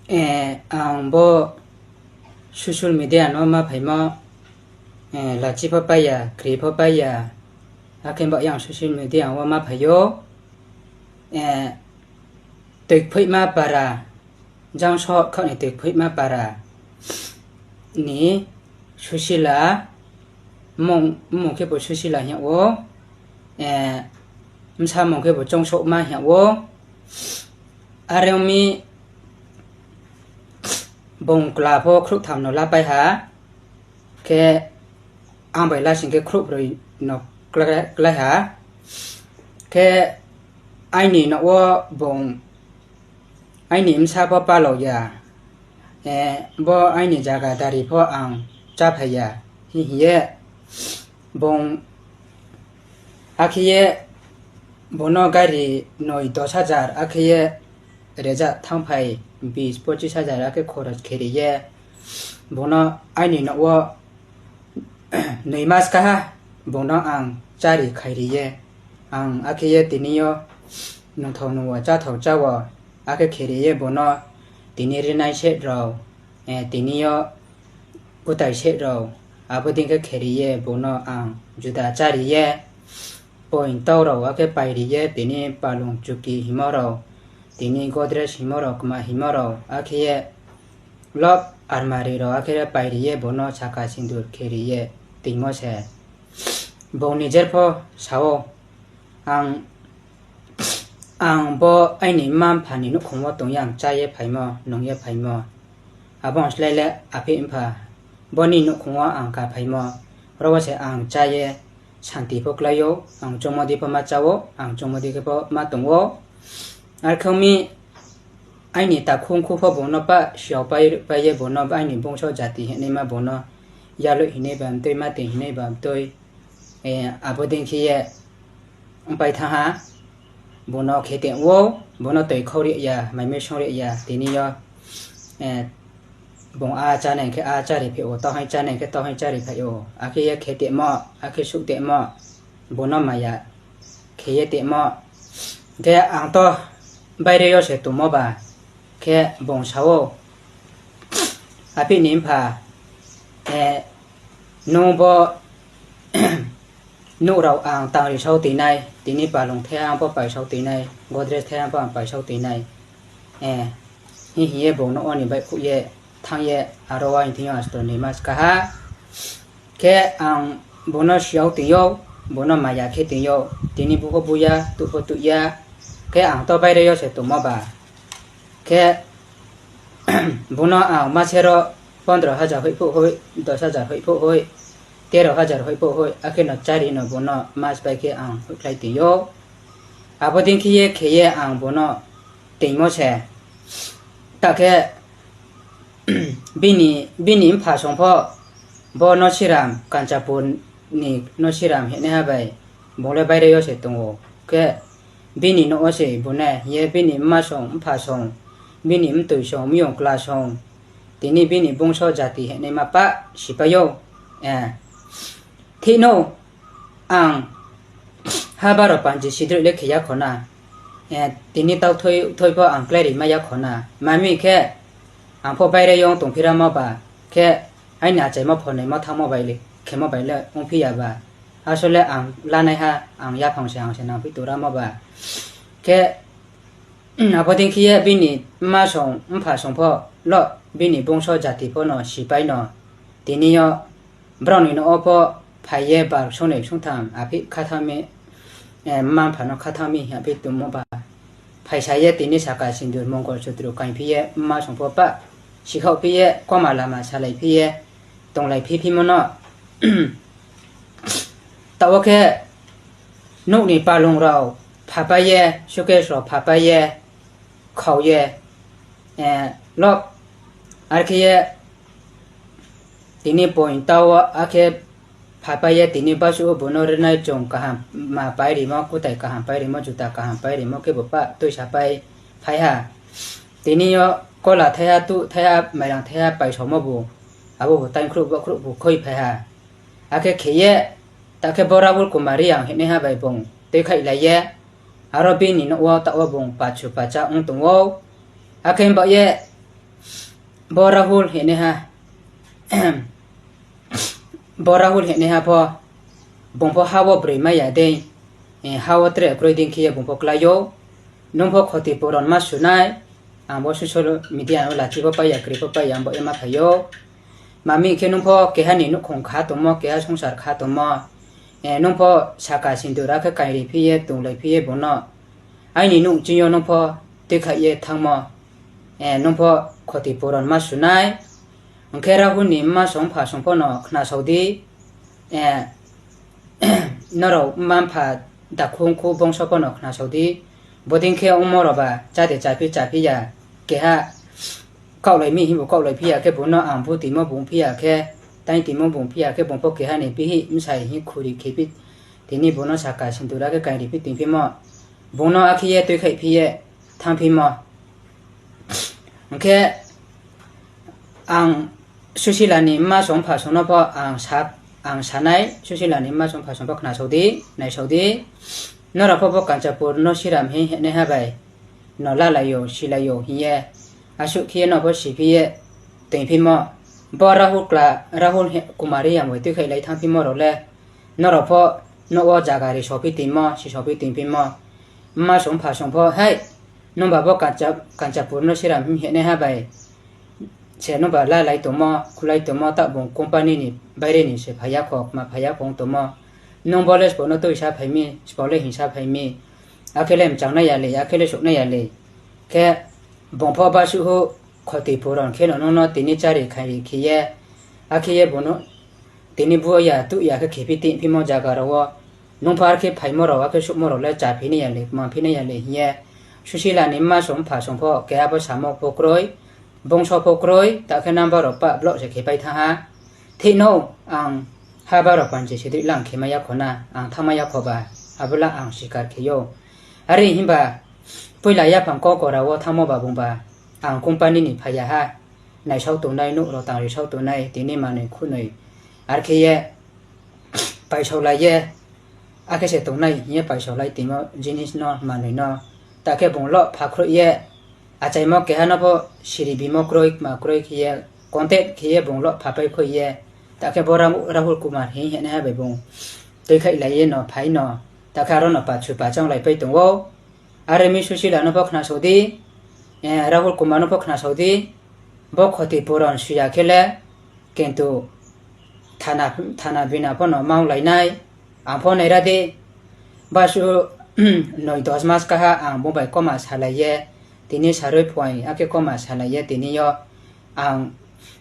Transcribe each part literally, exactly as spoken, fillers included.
Ang bo social media no ma phaimo, lachi pho pai ya, kri pho pai ya, akhe bo yang social media wo ma phai ou. Toikphoihma para, jang soh khaoh ni Toikphoihma para ni Susila, mmung khebu Susila hing yag ou, bsa mung khebu Choungsouhma hing yag ou. Are ong mi, bung kla pho khrouhtham no lapai ha, khe ang bai lasing khe khrouhbroi no klái ha. Khe aini nouh wo bung aini bsa pho palao ya, bo aini zaga dari pho ang cháphai ya, hing hing ye bung akhe ye bung no gari noi dos hajar akhe ye reja thanngphai, bis pochis hajar akhe khoros khe ri ye, bung no aini nouh wo noi mas kaha bung no ang chári khairi ye, ang akhe ye tini yo nungthao nung wo, cháthao chá wo, akhe khe ri ye bung no tini rinai set rao, tini yo kutai set rao, abo dei khe khe ri ye bung no ang juda chári ye, poing tau rao akhe pai ri ye, tini palung chuki hingmo rao, tini Godrej hingmo rao, kma hingmo rao, akhe ye lok armari rao akhe pai ri ye bung no saka sindur khe ri ye toingmo se. Bung nijer pho sa ou, ang bo aini mma-mpha ni nouhkhong wo tong ye ang chá ye phaimo, nung ye phaimo. Abo ong slái le aphi mpha, bo ni nouhkhong wo ang ka phaimo, ro wo se ang chá ye santi pho klái ou, ang choungmo di pho ma chá ou, ang choungmo di khe pho ma tong ou. Arkhe ong mi, aini takhu mkhu pho bung no pah siao pai ye bung no aini bungso jati hingnaima bung no yaloih hingnai ba mtui, mati hingnai ba mtui, abo dei khe ye ongpai thanng ha. Bung no khe tong ou, bung no toi khau ri ya, mai mui song ri ya, tini yo bung a chánai khe a chári phai ou, tauhaing chánai khe tauhaing chári phai ou, akhe ye khe tongmo, akhe suh tongmo, bung no maya khe ye tongmo. Khe ang to baire yo se tongmo ba, khe bung sa ou, aphi ni mpha, nung bo nouh rao ang tangri sao toingnai, tini palung thaiha ang pho paisao toingnai, Godrej thaiha ang pho ang paisao toingnai, hing hing ye bung nouh wo ni baihkhouh ye thanng ye, aro wo hing thing yo asto ni mas kaha. Khe ang bung no siao toing ou, bung no maya khe toing ou, tini bu pho bu ya, tuh pho tuh ya, khe ang to baire yo se tongmo ba. Khe bung no ang masero pondro hajar hoih phuh hoih, dos hajar hoih phuh hoih, tero hajar hoih phuh hoih, akhe no chári no bung no mas bai khe ang hoihkhlai toing ou. Abo dei khe ye khe ye ang bung no toingmo se. Ta khe bini mpha song pho bo Nosiram, Kanchanpur ni Nosiram hingnaiha bai bung le baire yo se tong ou. Khe bini nouh wo se bung ne hing ye bini mma song, mpha song, bini mtoi song, miyong kla song, tini bini bungso jati hingnaima pah sipai ou. Thih no ang ha baro panji sidroih le khe ya kho na. Tini tau thoi pho ang kláiri mai ya kho na. Mami khe ang pho baire yo ong tongphi ramo ba, khe aini achaimo pho naimo thanngmo bai le, khemo bai le ongphi ya ba. Asole ang lanaiha, ang yaphang se ang se nangphi tong ramo ba. Khe abo dei khe ye bini mma song, mpha song pho lo, bini bungso jati pho no sipai no. Tini yo brao ni nouh wo pho phai ye bar song ni songtham aphi khathang mi, mma mpha no khathang mi hing aphi tongmo ba. Phaisa ye tini saka sindur mongol sutru kaingphi ye mma song pho pah sikhaohphi ye koma lama salaiphi ye tonglaiphi phimo no. Taoh wo khe nouh ni palung rao phapai ye, suitcase rao phapai ye, khao ye, lo, arkhe ye tini point tao wo akhe phapai ye tini basuh wo bung no rinai chung kaham ma pairimo, kutai kaham pairimo, juta kaham pairimo khe bo pah tuisa pai phai ha. Tini yo kola thaiha, tuh thaiha, mairang thaiha paisaomo bu, abo bu taingkhruh bokhruh bu khoi phai ha. Akhe khe ye, ta khe bo Rahul Kumar Reang hingnaiha bai bung tuikhaihlai ye, aro bini nouh wo taoh wo bung pachu pacha ong tong ou. Akhe baoh ye Bo Rahul hingnaiha, bo Rahul hingnaiha pho, bung pho ha wo broi mai ya dei, ha wo tre kroi dei khe ye bung pho klái ou. Nung pho khoti puron ma su nai, ang bo social media no lachi pho pai ya, kri pho pai ya, ang bo ye ma phai ou. Mami khe nung pho keha ni nouhkhong kha tongmo, keha songsar kha tongmo, nung pho saka sindur akhe kaingri phi ye, tonglai phi ye bung no, aini nouh ching yo nung pho tuikhaih ye thanngmo, nung pho khoti puron ma su nai. Hing khe Rahul ni mma song mpha song pho no khnasao di, nrao mma mpha dakhung khu bongso pho no khnasao di. Bodei khe ongmo rao ba chá de chaphi chaphi ya, keha kaohlai mi himbu kaohlai phi ya khe bung no ang bu timo bung phi ya khe, tai timo bung phi ya khe bung pho keha ni bihih bsai hing khuri khephi, tini bung no saka sindur akhe kaingri phi tongphimo, bung no akhe ye tuikhaih phi ye thanngphimo. Hing khe ang Susila ni mma song mpha song no pho ang sa nai, Susila ni mma song mpha song pho khnasao di, naisao di. Nrao pho bo Kanchanpur no Siram hing hingnaiha bai no lalai yo, silai yo hing ye, asuh khe ye no pho siphi ye tongphimo. Bo Rahul kla, Rahul Kumar hing ya bai tuikhaihlai thanngphimo rao le, nrao pho nouh wo zaga ri sophi tongmo, si sophi tongphimo. Mma song mpha song pho, hai, nungba bo Kanchanpur no Siram hing hingnaiha bai se nungba lalai tongmo, khulai tongmo, taoh bung company ni baire ni se phai ya kho, kma phai ya kho ong tongmo. Nung bo le sbo no tuisa phai mi, sbo le hingsa phai mi, akhe le mchang nai ya le, akhe le souh nai ya le. Khe bung pho basuh hu khoti puron khe no nung no tini chári khairi khe ye, akhe ye bung no tini bu ya tuh ya khe khephi tongphimo zaga rao wo. Nung pho ar khe phaimo rao, akhe souhmo rao le cháphi nai ya le, kmaphi nai ya le hing ye. Susila ni mma song mpha song pho keha pho samo pho kroi, bongso pho kroi, ta khe number rao pa block se khe pai thanng ha. Thik no, ang ha baro panchi se dei lang khe mai ya kho na, ang thanngmai ya kho ba, abo la ang sikar khe ou. Are himba, poila yaphang kokora wo thanngmo ba bung ba, ang company ni phai ya ha, naisao tongnai, nouh rao tang ri sao tongnai, tini manoi khunoi, ar khe ye paisaolai ye, akhe se tongnai hing ye paisaolai tongmo jinis no, manoi no. Ta khe bung loh pha khroih ye, achaimo keha no pho siri bimo kroi, kma kroi khe ye, contact khe ye bung loh pha pai khoi ye, ta khe bo Rahul Kumar hing hingnaiha bai bung tuikhaihlai ye no phai no, ta khe aro no pachu pachang lai pai tong ou. Are mi Susila no pho khnasao di, Rahul Kumar no pho khnasao di, bo khoti puron su ya khe le, kintu thana bina pho no maolai nai, ang pho naira di, basuh noi dos mas kaha ang bung bai koma salai ye, tini saroi phuaing akhe koma salai ye tini yo, ang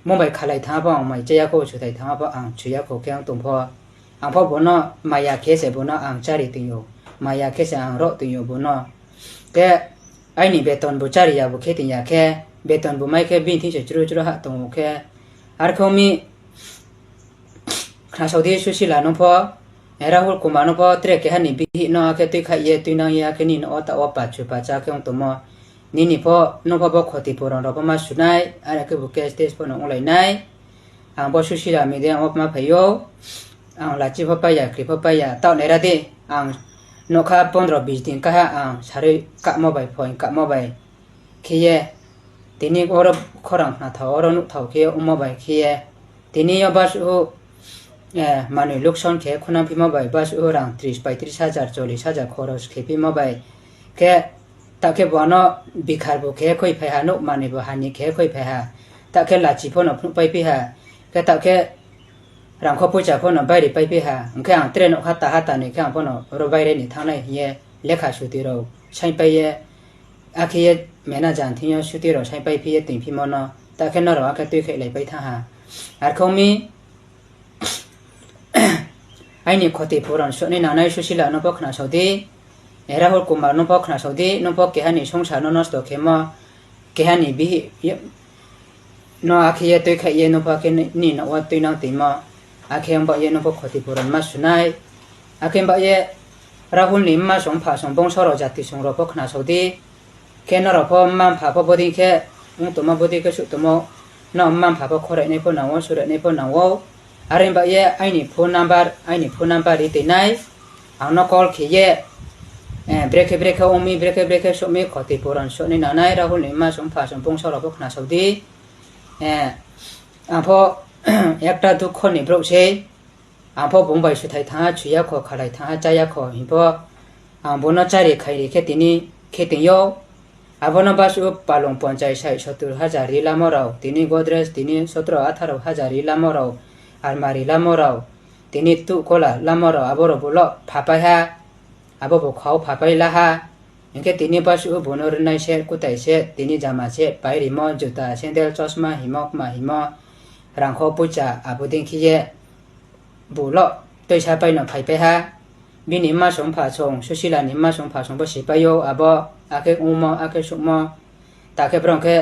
bung bai khalai thanng pho ang mai chá ya kho, suthai thanng pho ang chu ya kho khe ang tong pho, ang pho bung no maya khe se bung no ang chári tong ou, maya khe se ang roh tong ou bung no. Khe aini beton bu chári ya bu khe tong ya khe, beton bu mai khe bini thing se chru chru hah tong ou khe, ar khe ong mi, khnasao di Susila no pho, Rahul Kumar no pho tre keha ni bihih no akhe tuikhaih ye tuinang ye akhe nini no wo taoh wo pachu pacha khe ong tongmo. Nini pho, nung pho bo khoti puron rao pho ma su nai, are khe bu case test pho no onglai nai. Ang bo Susila media wo ma phai ou, ang lachi pho pai ya, kri pho pai ya, taoh naira di, ang nougkha pondro bis din kaha ang saroi kamo bai, phoing kamo bai khe ye, tini oro khorang khnathao, oro nuhthao khe ye ongmo bai khe ye, tini yo basuh, manoi lukson khe khunang phimo bai basuh rang tris, paitris hajar, chollis hajar khoros khe phimo bai khe, ta khe bo ano bikhar bu khe khoiphai ha, nouh manoi bu hani khe khoiphai ha, ta khe lachi pho no phnuh paiphi ha, khe ta khe rangkho poicha pho no bairi paiphi ha, hing khe ang tre nougkha taha tanoi khe ang pho no oro baire ni thanngnai hing ye lekha suti rao saingpai ye, akhe ye manager thing yo suti rao saingpai phi ye tongphimo no, ta khe nrao akhe tuikhaih lai pai thanng ha. Ar khe ong mi, aini khoti puron suhnai nangnai Susila no pho khnasao di, Rahul Kumar no pho khnasao di, nung pho keha ni songsar no nosto khemo, keha ni bihih no akhe ye tuikhaih ye nung pho akhe nini no wo tuinang tongmo, akhe ong bah ye nung pho khoti puron ma su nai, akhe bah ye Rahul ni mma song mpha song bongso rao jati song rao pho khnasao di, khe nrao pho mma mpha pho bodei khe ong tongmo, bodei khe suh tongmo, nrao mma mpha pho khorainai pho nang ou, surainai pho nang ou. Are bah ye aini phone number, aini phone number ri tong nai, ang no call khe ye, brekhe brekhe ong mi, brekhe brekhe suh mi, khoti puron suhnai nangnai Rahul ni mma song mpha song bongso rao pho khnasao di. Ang pho একটা দুঃখ ni brouh sei, ang pho bung bai suthai thanng ha, sui ya kho, khalai thanng ha, chá ya kho hing pho, ang bo no chári khairi khe tini khe tong ou. Abo no basuh palung পঞ্চাশ ষাট সত্তর হাজার ri lamo rao, tini Godrej tini সতেরো আঠারো হাজার ri lamo rao, almari lamo rao, tini tuh kola lamo rao, abo rao bo lo phapai ha, abo bo khau phapai la ha. Hing khe tini basuh bung no rinai se, kutai se, tini jama se, pairimo, juta, sandal, chosma himo, kma himo, rangkho poicha, abo dei khe ye bung lo tuisa pai no phaipai ha. Bini mma song mpha song, Susila ni mma song mpha song bo sipai ou, abo akhe ongmo, akhe suhmo, ta khe brao khe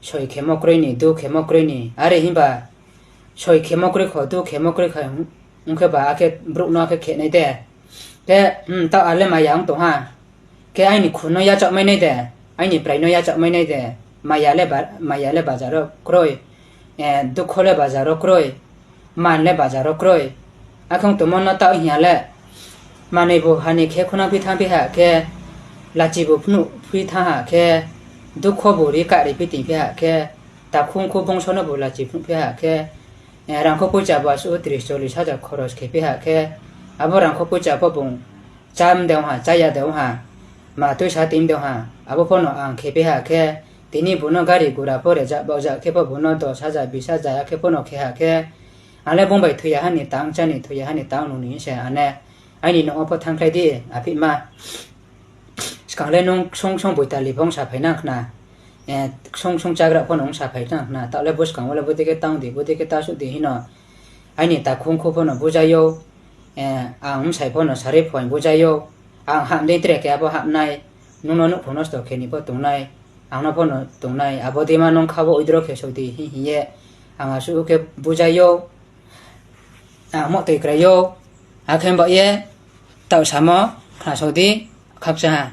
soi khemo kroi ni, du khemo kroi ni, are himba soi khemo kroi kho, du khemo kroi kho, ong khe ba akhe brouh no akhe khenai de. Khe, hmm, taoh ale maya ong tong ha. Khe aini khun no yachaohmai nai de, aini prai no yachaohmai nai de, maya le ba-, maya le bazar wo kroi, dukho le bazar wo kroi, man le bazar wo kroi. Akhe ong tongmo no taoh hing ya le, manoi bu hani khe khunang phi thanng phi ha khe, lachi bu phnuh phi thanng ha khe, dukho bu ri kari phi tong phi ha khe, takhu khu bongso no bu lachi phnuh phi ha khe, rangkho poicha bu asuh tris চল্লিশ হাজার khoros khe phi ha khe, abo rangkho poicha pho bung chá mde ong ha, chá ya de ong ha, ma tuisa tong de ong ha, abo pho no ang khe phi ha khe, tini bung no gari gura pho reza baohza khe pho bung no দশ হাজার বিশ হাজার akhe pho no khe ha khe, ang le bung bai thoi ya ha ni tang chá ni, thoi ya ha ni tang nung ni se ane, aini nouh wo pho thanngkhlai di, aphihma. Skang le nung ksung ksung boitali pho ong saphai nang khna, ksung ksung chágra pho no ong saphai nang khna, taoh le buskang wo le bodei khe tang di, bodei khe ta suh di hing no, aini takhu khu pho no bujai ou, ang bsai pho no sari phuaing bujai ou, ang ham dei tre khe abo ham nai, nung no nouhkhong nosto khe ni pho tongnai, ang no pho no tongnai, abo deima nung kha wo withdraw khe sou di hing hing ye, ang asuh khe bujai ou, ang mo toi krai ou, akhe baoh ye, taoh samo, khnasao di, khakchang ha.